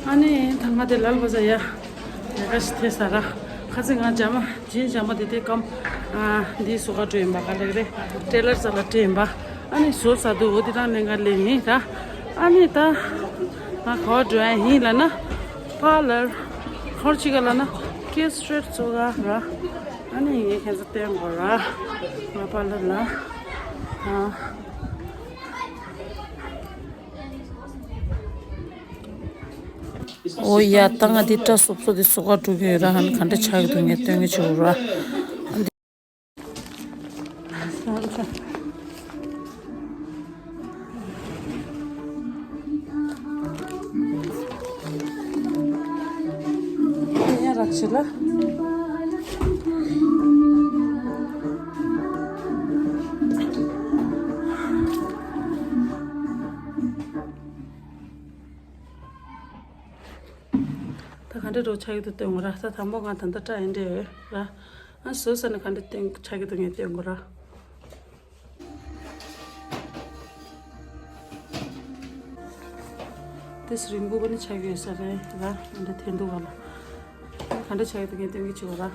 아니 당마들 날보자야 내가 스트레스라 가정아 잠아 진 잠아 되게 컴네 소가 좀 막아래 그래 텔러 살아 템바 아니 소사도 어디다 내가 레니다 아니 다 거드야 히라나 팔러 거치가라나 케스트레트 소가라 아니 이게 계속 된 거라 나 팔러라 오야 땅아 디타 섭소디 소가 두개라 한 칸데 차이 등에 땡이 주라 야 락실라 로 차기도 땡거라 다 담보가 단다 짜인데 라 소스는 간데 땡 차기도 게 땡거라 this ringo 차기 있어래 라 근데 텐도 가라 간데 차기도 게 땡기 주거라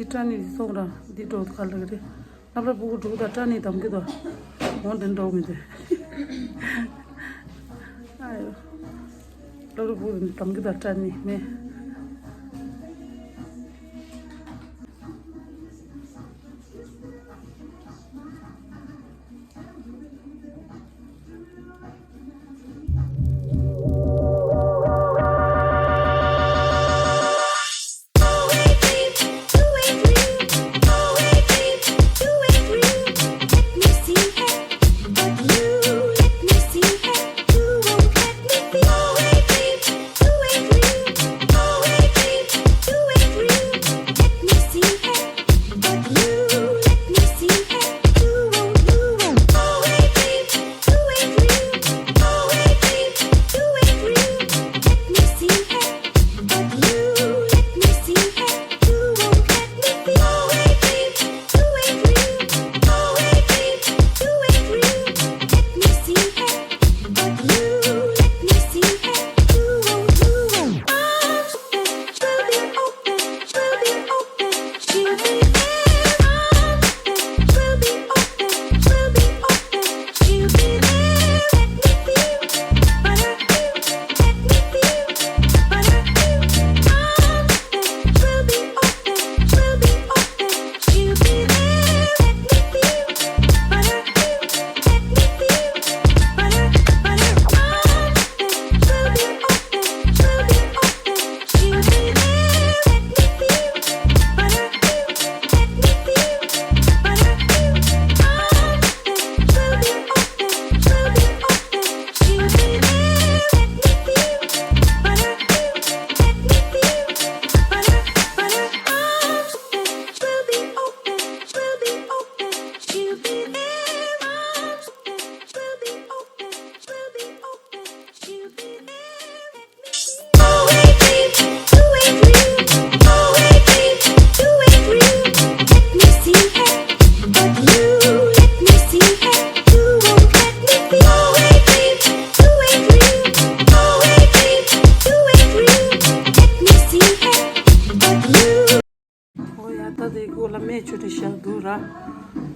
디타니 소라 디도 칼레리 나브라 보고 두다 타니 담기도 원든 도미데 아유 너도 보고 담기도 타니 네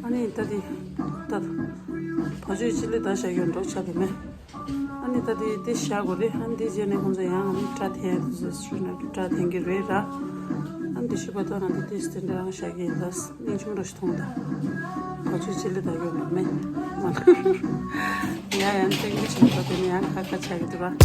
아니 다디 다 버주실에 다시 연도 차도네 아니 다디 디샤고레 한디 제네 혼자 양 트라테 스트리나 트라테 게레라 안디 시바도 한디 디스텐랑 샤게다스 니중으로 스통다 버주실에 다 연도네 야양 땡기 싶거든요 양 가까 차기더라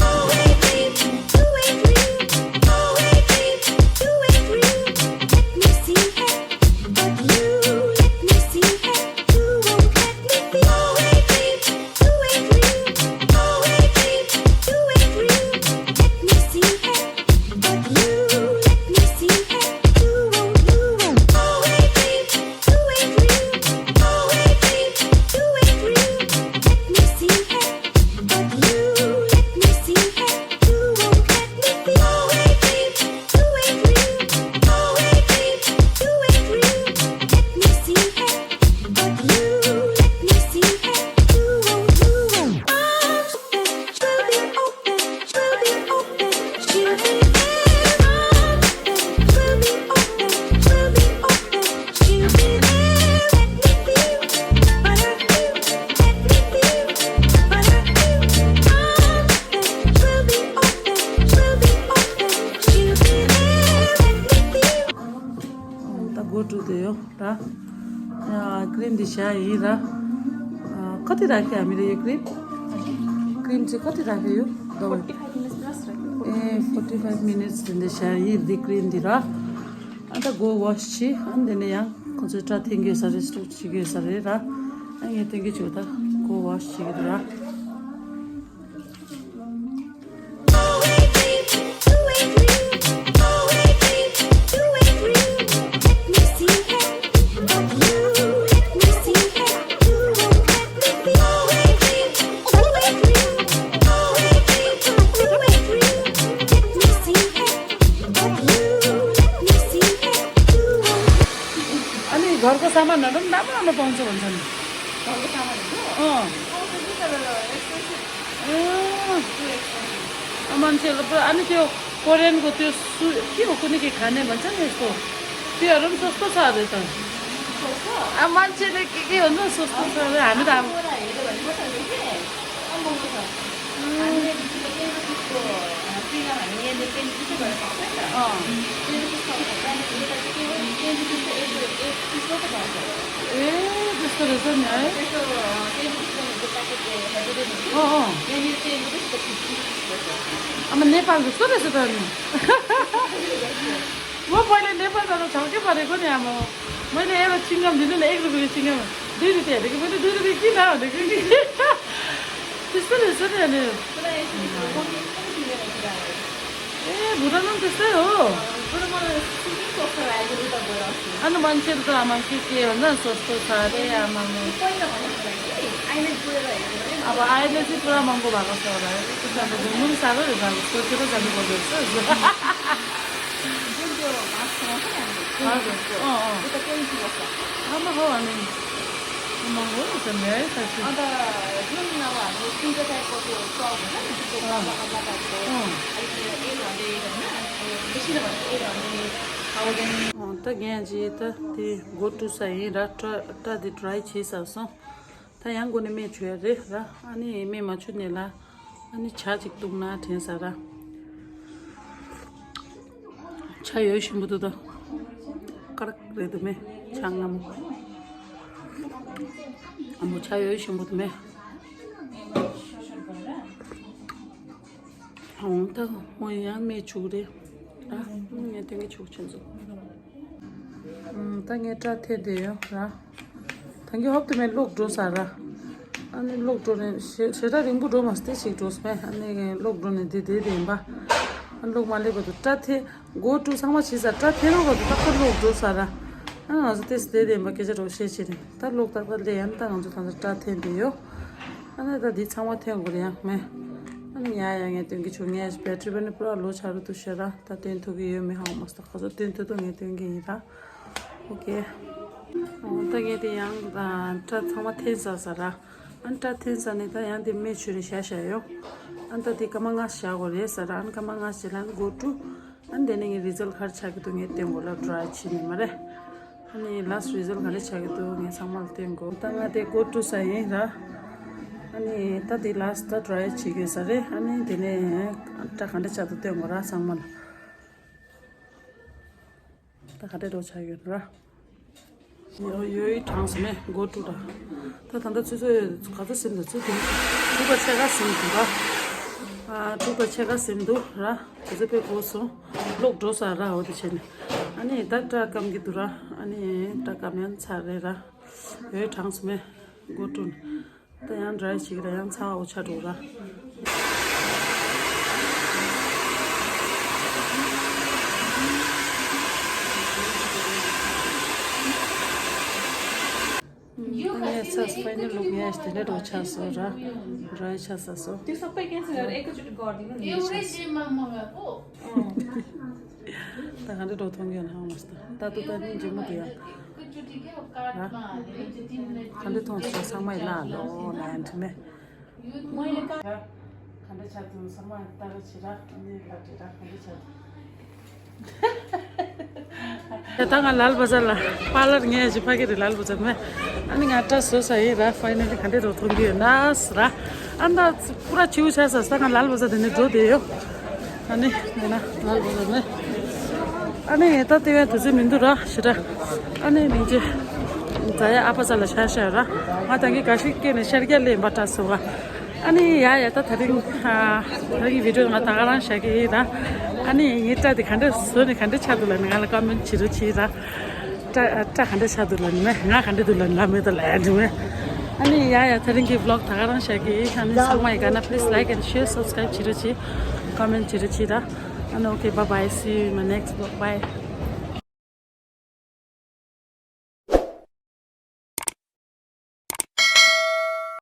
cream दिशा हिरा कति राख्यो हामीले यो क्रिम क्रिम चाहिँ कति राख्यो यो ए 45 minutes दिँदैछ हिर्दी क्रिम दिएर अन्त गो वास छि अन्त यहाँ கொஞ்சம் थिङ्गे सर यस्तो छिग्यो सर र यहाँ थिङ्गे छु त गो वास छिगेर घरको सामानहरू पनि राम्रो राम्रो पाउँछ भन्छन् घरको सामानहरू मान्छेहरू पुरा अनि त्यो कोरियनको त्यो के हो कुनै के खाने भन्छ नि यस्तो त्योहरू पनि सस्तो छ अरे त अब मान्छेले के हुन्छ सस्तो छ अरे हामी त ए त्यस्तो रहेछ नि है अब नेपाल जस्तो रहेछ त अनि म पहिला नेपाल जाँदा छक्कै परेको नि अब मैले एउटा चिङ्गम दिनु न 1 रुपियाँको चिङ्गम 2 रुपियाँ हेरेको मैले 2 रुपियाँ किन भनेको कि त्यस्तो रहेछ नि अनि ए भुटानमा पनि त्यस्तै हो अनि मान्छेहरू त आमा के भन्दा सस्तो छ अरे आमा अब अहिले चाहिँ पुरा महँगो भएको छ होला है घुम्नु पनि साह्रो रहेछ अब सोचेर जानुपर्दो रहेछ आमा हो अनि महँगो रहेछ नि है अन्त जुन अब हाम्रो तिनवटा टाइपको त्यो चप हुन्छ त यहाँ जी त ती गोटु चाहिँ र दी ड्राई छेसाउँछौँ त यहाँ गोने मे छु अरे र अनि मेमा छु नेला अनि छाचिक तुङ्ना ठेसा र छायो सिम्बुदु त कडक रेदु मे छाङ्गाम अम्बु छायो सिम्बुदु मे त म यहाँ मे छु रे यहाँ त्यही छु छन्छु त यहाँ ट्राथे दियो र थ्याङ्क यू हप्ते मेरो लोक डोस र अनि लोक डोने सेटा रिङ्बु डो मस्ते सिक डोस में अनि लोक डोने दिदे देम्बा अनि लोक माले बदु ट्राथे गो टु सँग छिसा ट्राथे रो बदु तक लोक डोस र अनि हजुर त्यस्तै देम्बा के चाहिँ रोसे छिरे त लोक त ले अनि त हुन्छ त ट्राथे दियो अनि त दि सँग थियो गरे मैं अनि यहाँ त्यो छु यहाँ ब्याट्री पनि पुरा लो छारु तुसेर त टेन थुकी यो मे हाउ मस्त खज टेन थु त यहाँ त्यो हिरा ओके त यहाँ यहाँ त ठाउँमा थिएछ सर अनि त थिएछ नि त यहाँ त्यो मेचुरी स्यास्यायो अनि त त्यो कमाङ्गा स्या गरे सर अनि कमाङ्गा स्याला गो टु अनि देने रिजल्ट खर्च छाके तो यहाँ त्यो होला ड्राई छिने मरे अनि लास्ट रिजल्ट खर्च छाके तो यहाँ सम्हाल त्यो त त्यो गो टु चाहिँ र अनि तति लास्ट त ड्राई छिगे सरे अनि दिने टाखान्डे चातो त्यो मोरा सम्हाल टाखान्डे रो छागे र यही ठाउँसम्म गो टु र त तन्द चुचो कता सिन्धु छु टुको छेगा सिन्धु र टुको छेगा सिन्धु र चाहिँ पे कोसो लोक डोसा र हो त्यसैले अनि त कम गीत र अनि टकाम्यान छारेर यही ठाउँसम्म गो टु त यहाँ ड्राई छिगेर यहाँ छ उछा ढोरा फाइनल लुक यहाँ यस्तो नै रोछा छ र ड्राई छ सो त्यो सबै क्यान्सल गरेर एकैचोटि गरिदिनु नि एउटै जिममा मगाएको त खाँदै रोथोङ्ग्यो न मस्त तातो त नि जिम दियो एकैचोटि के हो कार्डमा हालेर चाहिँ तिमीले खाँदै त समय लालो ल्यान्ड मे मैले खाँदै छ समय तारो छिरा अनि लटेरा खाँदै छ यता लाल बजारला पार्लर यहाँ चाहिँ पाकेर लाल बजारमा अनि घाटा सोस है र फाइनली खाँदै रोथोङ्ग्यो नास र अन्त पुरा छिउ छ जस्ता लाल बजार दिने जो दियो अनि होइन लाल बजारमा अनि यता त्यो चाहिँ मिन्दु र सिधा अनि निजे 자야 아파살라 샤샤라 마당기 가식게네 셔겔레 바타소가 아니 야야 다 다른 다른 비디오 나타가란 샤기다 아니 이따디 간데 소니 간데 차들라 내가 가면 지르치다 자 간데 차들라네 나 간데 둘라 메들라 주메 아니 야야 다른 기 블로그 타가란 샤기 아니 상마이 가나 please like and share subscribe 지르치 comment 지르치다 and okay bye bye see you in my next vlog bye